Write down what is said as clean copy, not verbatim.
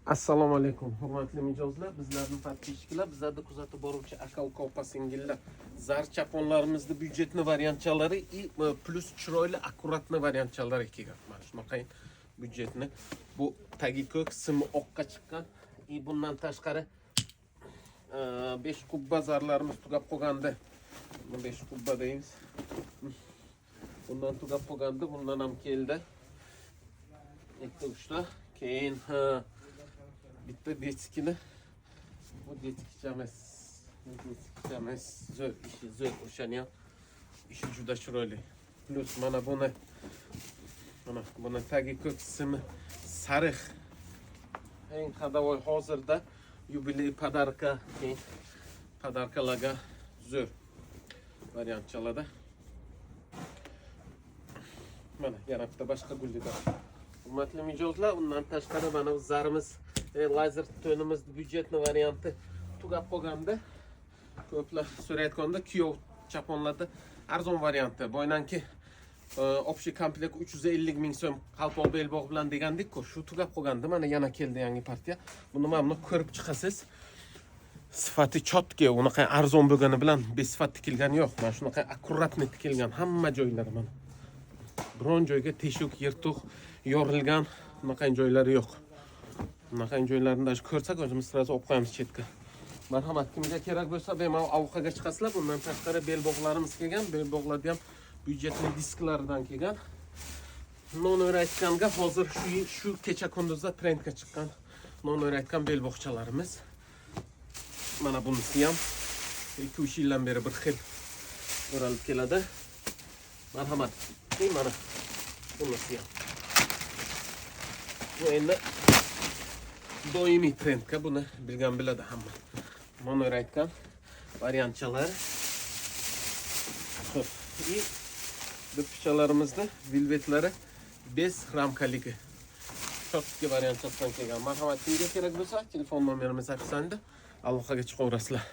Assalomu alaykum, hurmatli mijozlar, bizlarni подписчик lar, bizlarni kuzatib boruvchi aka uka, opa singillar. Zar chaponlarimizni бюджетный variantchalari и плюс chiroyli, аккуратный variantchalari kelgan. Mana shunaqa бюджетный. Bu tagi ko'k, simi oqqa chiqqan. И bundan tashqari 5 qubba zarlarimiz tugab qolgandi. Bu 5 qubba deymiz. Bundan tugab qolgandi, bundan ham keldi. Ikkita, uchta. Keyin bitta детский ni, bu детский cha emas, bu детский cha emas, zo'r, ishi zo'r, o'shani ham ishi juda chiroyli. Плюс mana buni tagi ko'k, simi sariq, eng ходовой hozirda, yubiley подарка, keyin подарка larga zo'r variantchalarda. Mana yana bitta boshqa gullidan, hurmatli mijozlar. Undan tashqari mana bu zarimiz, lazer to'nimiz бюджетный varianti tugab qolgandi. Ko'plar so'rayotganda, kuyov chaponlarda arzon varianti, boynanki общий komplekt 350 ming so'm qalpoq, belbog' bilan degandik-ku, shu tugab qolgandi. Mana yana keldi yangi partiya. Buni mana buni ko'rib chiqasiz, sifati чёткий, unaqa arzon bo'lgani bilan besifat tikilgani yo'q. Mana shunaqa аккуратный tikilgan hamma joylari. Mana biron joyga teshik, yirtiq, yorilgan unaqa joylari yo'q. Bunaqa joylarni даже ko'rsak, o'zimiz сразу olib qo'yamiz chetga. Marhamat, kimga kerak bo'lsa, bemalol aloqaga chiqasizlar. Bundan tashqari belbog'larimiz kelgan. Belbog'larda ham бюджетный disklaridan kelgan. Non o'rayotganga hozir shu kecha kunduzda trendga chiqqan non o'rayotgan belbog'chalarimiz. Mana bunisi ham 2-3 yildan beri bir xil o'ralib keladi. Marhamat. И mana bunisi ham. Bu endi doimiy trendga, buni bilgan biladi hamma. Mono'r aytgan variantchalar. Xo'p, и do'ppichalarimizni velvetlari без ramkaligi. Чёткий variantchasidan kelgan. Marhamat, kimga kerak bo'lsa, telefon nomerimiz описание da, aloqaga chiqaverasizlar.